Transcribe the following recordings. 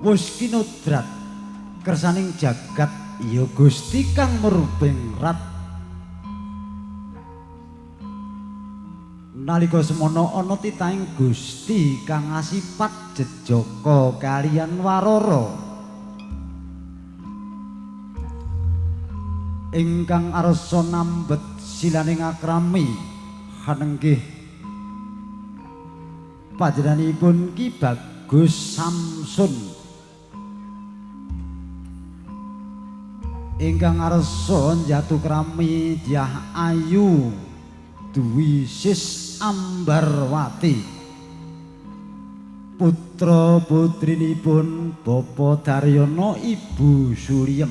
Wus kinodrat kersaning jagat ya Gusti kang murbeng rat. Nalika semono ana titahing Gusti kang asipat jejaka kaliyan warara ingkang arsa nambet silaning akrami hanenggih panjenenganipun Ki Bagus Samsun ingkang arsa njatu krami Dyah Ayu Dwi Sis Ambarwati putra putrinipun Bapak Daryono Ibu Suriem.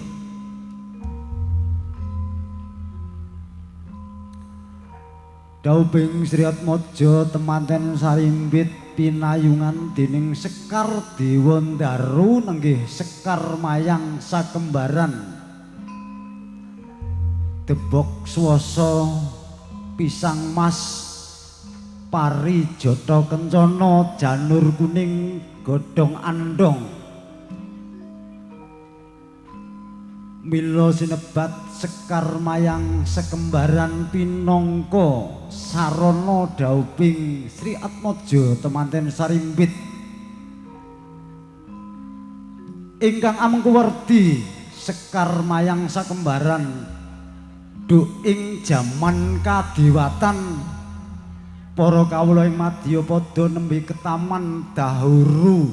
Daubing Sri Atmaja temanten sarimbit pinayungan dening Sekar Dewandaru nenggih Sekar Mayang Sakembaran Debok Swasa Pisang Mas Pari Jata Kencana Janur Kuning Godhong Andong Mila sinebat Sekar Mayang Sekembaran pinangka sarana daubing Sri Atmaja temanten sarimbit ingkang amengku werdi Sekar Mayang Sakembaran duk ing jaman kadewatan para kawula ing madyapada nembe ketaman dahuru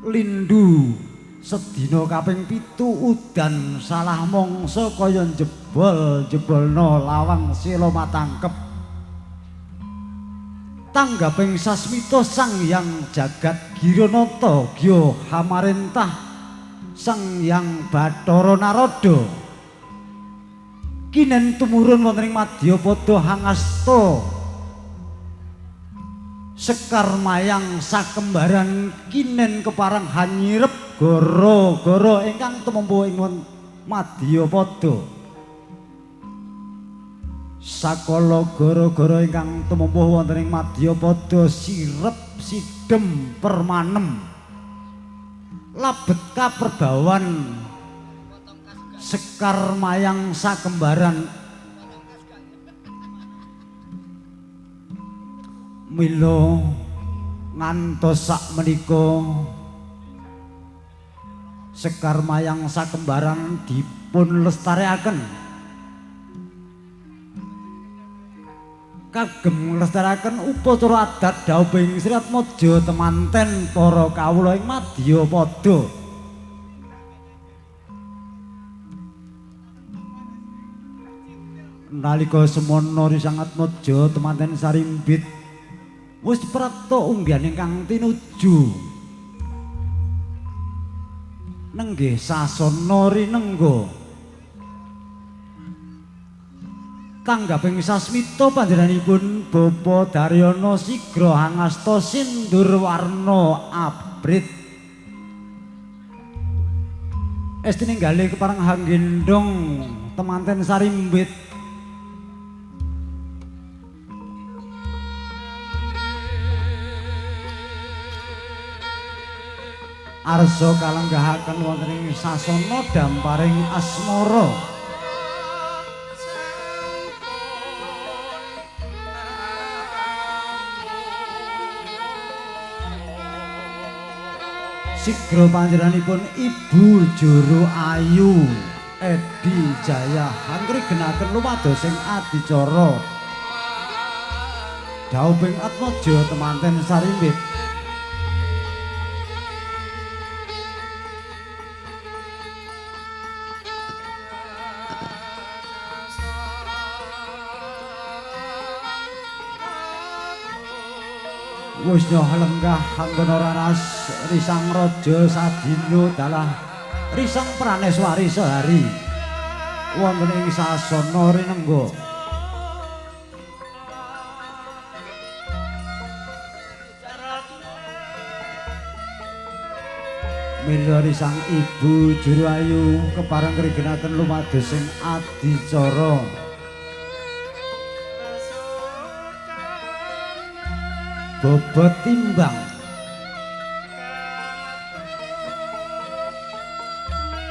lindu sedina kaping 7 udan salah mangsa kaya jebol-jebolno lawang sila matangkep tanggaping sasmita Sang Hyang Jagat Giranata gya hamarentah Sang Hyang Bathara Narada kinen tumurun wonten ing madyapada hangasta Sekar Mayang Sakembaran kinen kepareng hanyirep goro-goro ingkang tumempuh ing madyapada. Sakala goro-goro ingkang tumempuh wonten ing madyapada sirep sidem permanem labet kaperbawan Sekar Mayang Sakembaran. Mila ngantos sak menika Sekar Mayang Sakembaran dipun lestareaken kagem nglestarekaken upacara adat daubing Sri Atmaja temanten para kawula ing madyapada. Nalika semono Risang Atmaja temanten sarimbit wis prapta unggihan ingkang tinuju nenggih sasana rinengga. Tanggaping sasmita panjenenganipun Bapak Daryono sigra hangasta sindur warna abrit esti ninggali kepareng hanggendong temanten sarimbit. Arsa kalenggahaken wonten ing sasana damparing asmara. Sigra panjenenganipun Ibu Juru Ayu Edi Jaya hangrigenaken lumados ing adicara daubing Atmaja temanten sarimbit. Wis nyoh lenggah anggona raras risang raja sadina dalah risang praneswari sehari wonten ing sasana rinengga. Mila risang Ibu Juru Ayu kepareng ngrigenaken lumados ing adicara. Bobot timbang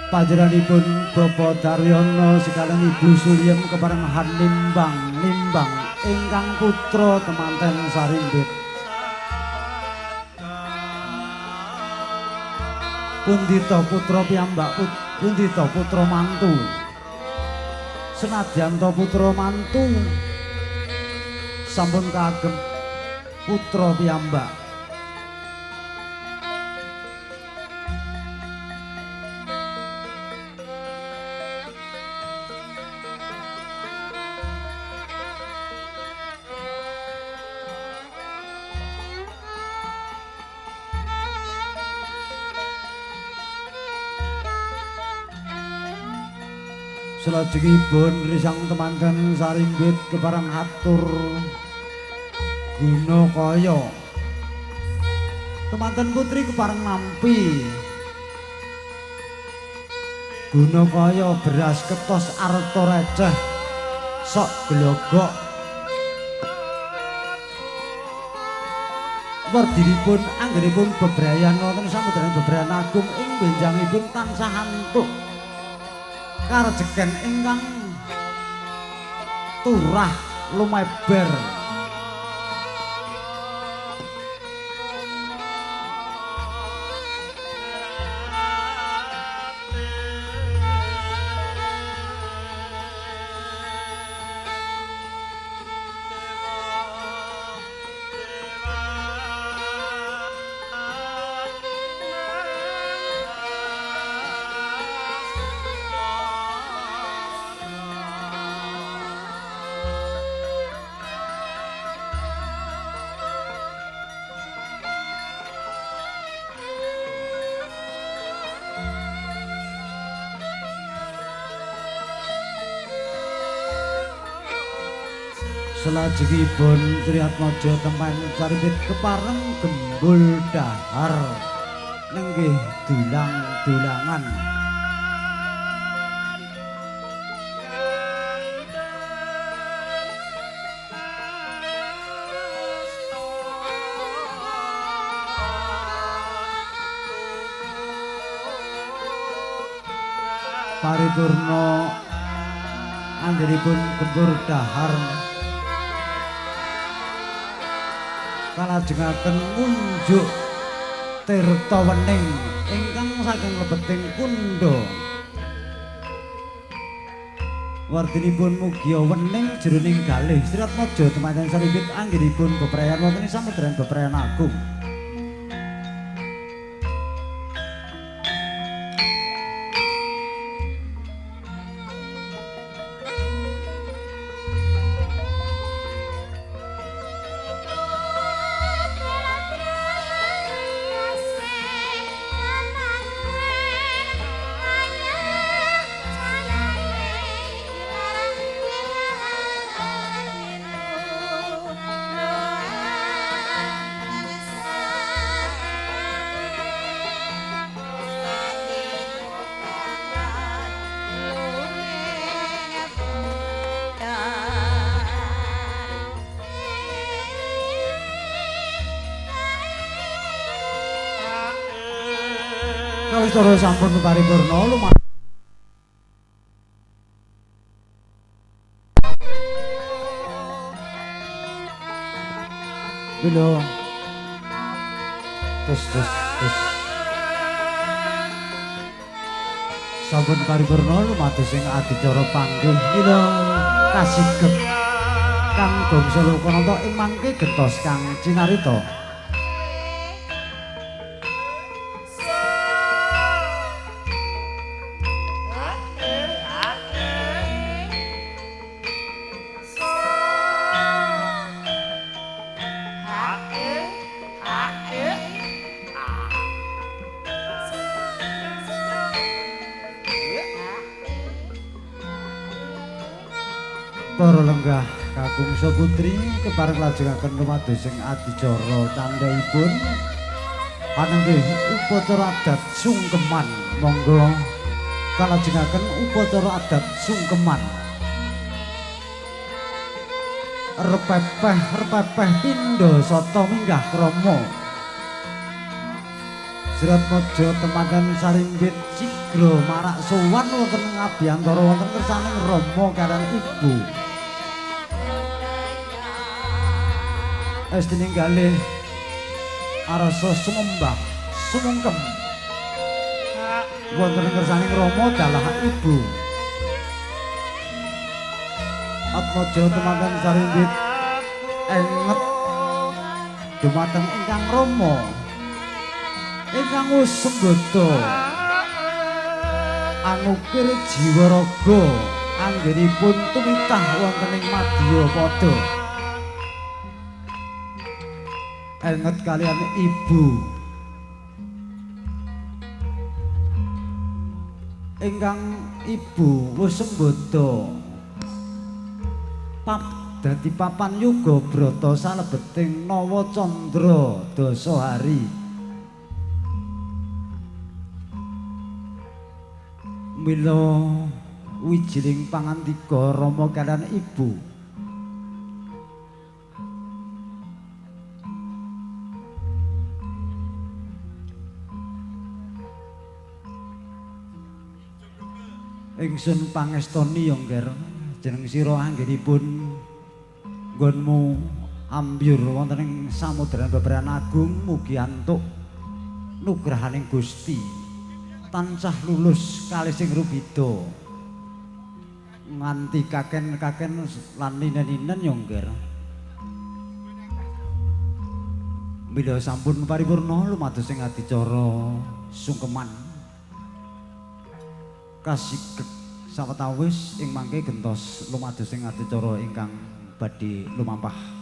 Panjenenganipun Bapak Daryono sekalian Ibu Suryem keparengan nimbang-nimbang ingkang putra temanten Sarimbit. Pundita putra piyambak, pundita putra mantu. Senadyan ta putra mantu sampun kagem putra piyambak. Salajengipun risang temanten Sarimbit kepareng atur guna kaya. Temanten putri kepareng nampi guna kaya beras ketos arta receh sok glogok. Werdinipun anggenipun bebrayan wonten samudran bebrayan agung ing benjangipun tansah antuk karejeken ingkang turah lumeber. Salajengipun Triatmaja teman Sarimbit kepareng gembul dahar nenggih dulang-dulangan. Paripurna anggenipun gembur dahar kalajengaken ngunjuk tirta wening ingkang saking lebeting kundha. Wardinipun mugia wening jroning galih. Triatmaja temanten Sarimbit anggenipun bebrayan wonten ing samudran bebrayan agung. Kawistara sampun paripurna lumampah Bilo tes tes tes sampun paripurna lumados ing adicara panggih mila kasigep kang bangsa Lokananta ing mangke gentos kang cinarita. Para lenggah kakungsa putri kepareng lajengaken lumados ing adicara candhaipun anenggih upacara adat sungkeman. Monggo kalajengaken upacara adat sungkeman. Repepeh repepeh pindha sata minggah krama. Sriatmaja temanten sarimbit sigra marak sowan wonten ngabiyantara wonten kersaning Rama kaliyan Ibu. Estining galih arasa sumembah sumungkem wonten kersaning Rama dalah Ibu. Atmaja temanten sarimbit enget dumateng ingkang Rama ingkang wis sembodo angukir jiwa raga anggenipun tumitah wonten ing madya pada. Enget kaliyan ibu ingkang ibu wis sembodo pap dadi papan yuga brata salebeting nawa candra dasa hari. Mila wijiling pangandika Rama kaliyan ibu, ingsun pangestoni ya Ngger, jeneng sira anggenipun nggonmu ambyur wonten ing samudran beberan agung mugi antuk nugrahaning Gusti tansah lulus kalih sing rubida nganti kaken-kaken lan ninen-ninen ya Ngger. Mila sampun paripurna lumados ing adicara sungkeman kasigek sawetawis ing mangke gentos lumados ing adicara ingkang badhe lumampah.